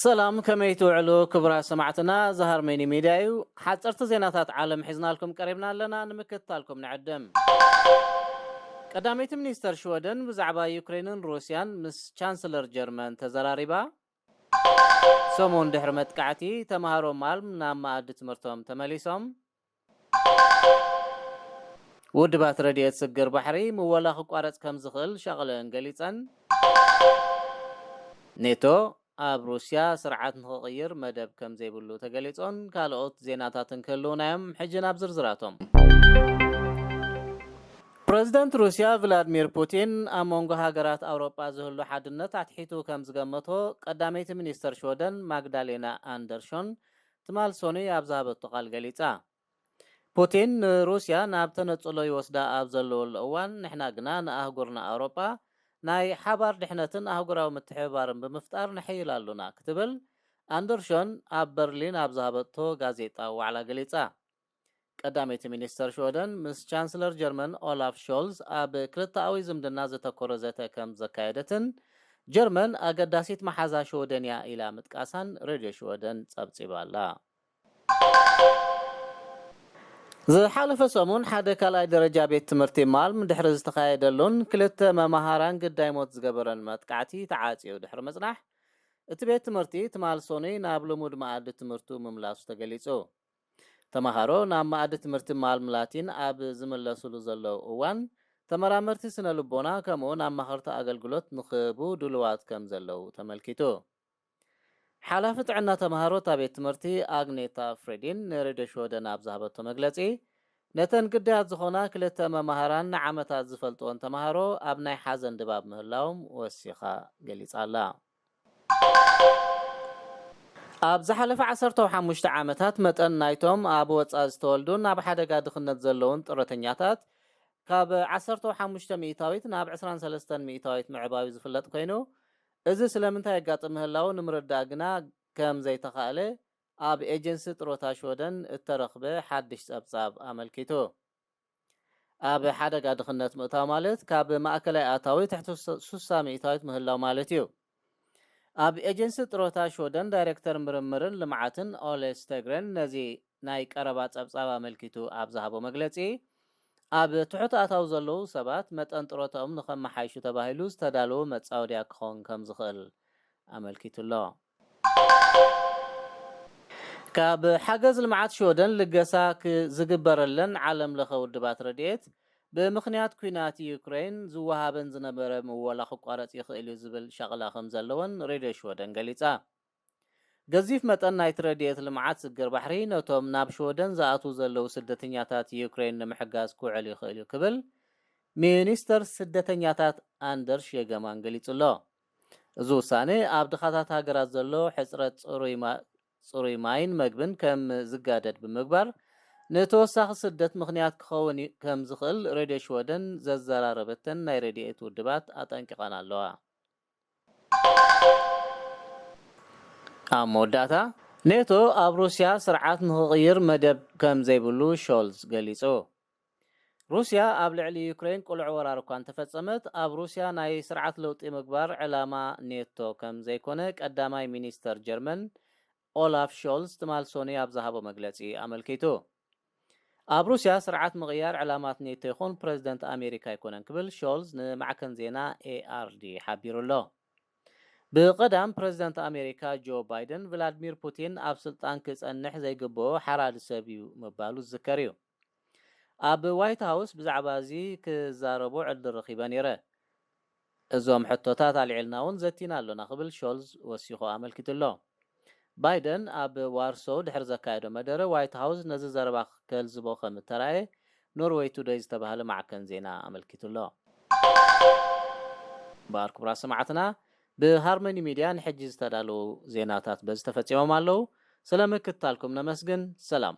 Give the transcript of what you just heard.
ሰላም፣ ከመይ ትውዕሉ ክቡራት ሰማዕትና? እዚ ሃርመኒ ሚድያ እዩ። ሓፀርቲ ዜናታት ዓለም ሒዝናልኩም ቀሪብና ኣለና፣ ንምክትታልኩም ንዕድም። ቀዳመይቲ ሚኒስተር ሽወደን ብዛዕባ ዩክሬንን ሩስያን ምስ ቻንስለር ጀርመን ተዘራሪባ። ሰሙን ድሕሪ መጥቃዕቲ፣ ተምሃሮ ማልም ናብ መኣዲ ትምህርቶም ተመሊሶም። ውድባት ረድኤት ስግር ባሕሪ ምወላ ክቋረጽ ከም ዝኽእል ሻቕለአን ገሊጸን። ኔቶ ኣብ ሩስያ ስርዓት ንኽቕይር መደብ ከም ዘይብሉ ተገሊጾን ካልኦት ዜናታትን ክህልውና እዮም። ሕጂ ናብ ዝርዝራቶም። ፕረዚደንት ሩስያ ቭላድሚር ፑቲን ኣብ መንጎ ሃገራት ኣውሮጳ ዝህሉ ሓድነት ኣትሒቱ ከም ዝገመቶ ቀዳመይቲ ሚኒስተር ሽወደን ማግዳሌና ኣንደርሾን ትማል ሰኑይ ኣብ ዝሃበቶ ቃል ገሊጻ። ፑቲን ንሩስያ ናብ ተነጽሎ ይወስዳ ኣብ ዘለወሉ እዋን፣ ንሕና ግና ንኣህጉርና ኣውሮጳ ናይ ሓባር ድሕነትን ኣህጉራዊ ምትሕብባርን ብምፍጣር ነሐይል ኣሎና ክትብል ኣንደርሾን ኣብ በርሊን ኣብ ዝሃበቶ ጋዜጣ ዋዕላ ገሊጻ። ቀዳመይቲ ሚኒስተር ሽወደን ምስ ቻንስለር ጀርመን ኦላፍ ሾልዝ ኣብ ክልተኣዊ ዝምድና ዘተኮረ ዘተ ከም ዘካየደትን ጀርመን ኣገዳሲት መሓዛ ሽወደን እያ ኢላ ምጥቃሳን ሬድዮ ሽወደን ጸብጺባ ኣላ። ዝሓለፈ ሰሙን ሓደ ካልኣይ ደረጃ ቤት ትምህርቲ ማልም ድሕሪ ዝተኻየደሉን ክልተ መማሃራን ግዳይ ሞት ዝገበረን መጥቃዕቲ ተዓጽዩ ድሕሪ ምጽናሕ፣ እቲ ቤት ትምህርቲ ትማል ሰኑይ ናብ ልሙድ መኣዲ ትምህርቱ ምምላሱ ተገሊጹ። ተማሃሮ ናብ መኣዲ ትምህርቲ ማልም ላቲን ኣብ ዝምለሱሉ ዘለዉ እዋን፣ ተመራመርቲ ስነ ልቦና ከምኡውን ኣማኸርቲ ኣገልግሎት ንኽህቡ ድሉዋት ከም ዘለዉ ተመልኪቱ። ሓላፊ ጥዕና ተምሃሮ እታ ቤት ትምህርቲ ኣግኔታ ፍሬዲን ንሬድዮ ሽወደን ኣብ ዝሃበቶ መግለጺ፣ ነተን ግዳያት ዝኾና ክልተ መማህራን ንዓመታት ዝፈልጥወን ተምሃሮ ኣብ ናይ ሓዘን ድባብ ምህላዎም ወሲኻ ገሊጻ ኣላ። ኣብ ዝሓለፈ ዓሰርተ ሓሙሽተ ዓመታት መጠን ናይቶም ኣብ ወጻኢ ዝተወልዱን ኣብ ሓደጋ ድኽነት ዘለውን ጥረተኛታት ካብ ዓሰርተ ሓሙሽተ ሚእታዊት ናብ ዕስራን ሰለስተን ሚእታዊት ምዕባዩ ዝፍለጥ ኮይኑ፣ እዚ ስለምንታይ የጋጥም ምህላዉ ንምርዳእ ግና ከም ዘይተኻእለ ኣብ ኤጀንሲ ጥሮታ ሽወደን እተረኽበ ሓድሽ ጸብጻብ ኣመልኪቱ። ኣብ ሓደጋ ድኽነት ምእታው ማለት ካብ ማእከላይ ኣታዊ ትሕቲ ሱሳ ሚእታዊት ምህላው ማለት እዩ። ኣብ ኤጀንሲ ጥሮታ ሽወደን ዳይሬክተር ምርምርን ልምዓትን ኦሌ ስተግረን ነዚ ናይ ቀረባ ጸብጻብ ኣመልኪቱ ኣብ ዝሃቦ መግለጺ፣ ኣብ ትሑት ኣታዊ ዘለዉ ሰባት መጠን ጥሮታኦም ንኸመሓይሹ ተባሂሉ ዝተዳለወ መጻወድያ ክኸውን ከም ዝኽእል ኣመልኪቱ ኣሎ። ካብ ሓገዝ ልምዓት ሽወደን ልገሳ ክ-፣ ዝግበረለን ዓለም ለኸ ውድባት ረድኤት ብምኽንያት ኲናት ዩክሬን ዝወሃበን ዝነበረ ምወላ ክቋረጽ ይኽእል እዩ ዝብል ሻቕላ ከም ዘለወን ሬድዮ ሽወደን ገሊጻ። ገዚፍ መጠን ናይቲ ረድኤት ልምዓት ስግር ባሕሪ ነቶም ናብ ሽወደን ዝኣትዉ ዘለዉ ስደተኛታት ዩክሬን ንምሕጋዝ ክውዕል ይኽእል እዩ ክብል ሚኒስተር ስደተኛታት ኣንደርሽ የገማን ገሊጹ ኣሎ። እዚ ውሳነ ኣብ ድኻታት ሃገራት ዘሎ ሕጽረት ጽሩይ ማ-፣ ጽሩይ ማይን መግብን ከም ዝጋደድ ብምግባር፣ ንተወሳኺ ስደት ምኽንያት ክኸውን ዩ-፣ ከም ዝኽእል ሬድዮ ሽወደን ዘዘራረበተን ናይ ረድኤት ውድባት ኣጠንቂቐን ኣለዋ። ኣብ መወዳእታ፣ ኔቶ ኣብ ሩስያ ስርዓት ንኽቕይር መደብ ከም ዘይብሉ ሾልዝ ገሊጹ። ሩስያ ኣብ ልዕሊ ዩክሬን ቅሉዕ ወራር እኳ እንተፈጸመት፣ ኣብ ሩስያ ናይ ስርዓት ለውጢ ምግባር ዕላማ ኔቶ ከም ዘይኮነ ቀዳማይ ሚኒስተር ጀርመን ኦላፍ ሾልዝ ትማል ሰኑይ ኣብ ዝሃቦ መግለጺ ኣመልኪቱ። ኣብ ሩስያ ስርዓት ምቕያር ዕላማት ኔቶ ይኹን ፕረዚደንት ኣሜሪካ ኣይኮነን ክብል ሾልዝ ንማዕከን ዜና ኤኣርዲ ሓቢሩ ኣሎ። ብቐዳም ፕረዚደንት ኣሜሪካ ጆ ባይደን ቭላድሚር ፑቲን ኣብ ስልጣን ክጸንሕ ዘይግብኦ ሓራዲ ሰብ እዩ ምባሉ ዝዝከር እዩ። ኣብ ዋይት ሃውስ ብዛዕባ እዚ ክዛረቡ ዕድል ረኺበ ነይረ። እዞም ሕቶታት ኣልዒልና እውን ዘቲና ኣሎና ክብል ሾልዝ ወሲኹ ኣመልኪቱ ኣሎ። ባይደን ኣብ ዋርሶ ድሕሪ ዘካየዶ መደረ ዋይት ሃውስ ነዚ ዘረባ ከልዝቦ ከም እተራእየ ኖርወይ ቱደይ ዝተባህለ ማዕከን ዜና ኣመልኪቱ ኣሎ። እምበኣር ክቡራት ሰማዕትና፣ ብሃርመኒ ሚድያ ንሕጂ ዝተዳለዉ ዜናታት በዚ ተፈጺሞም ኣለዉ። ስለ ምክትታልኩም ነመስግን። ሰላም።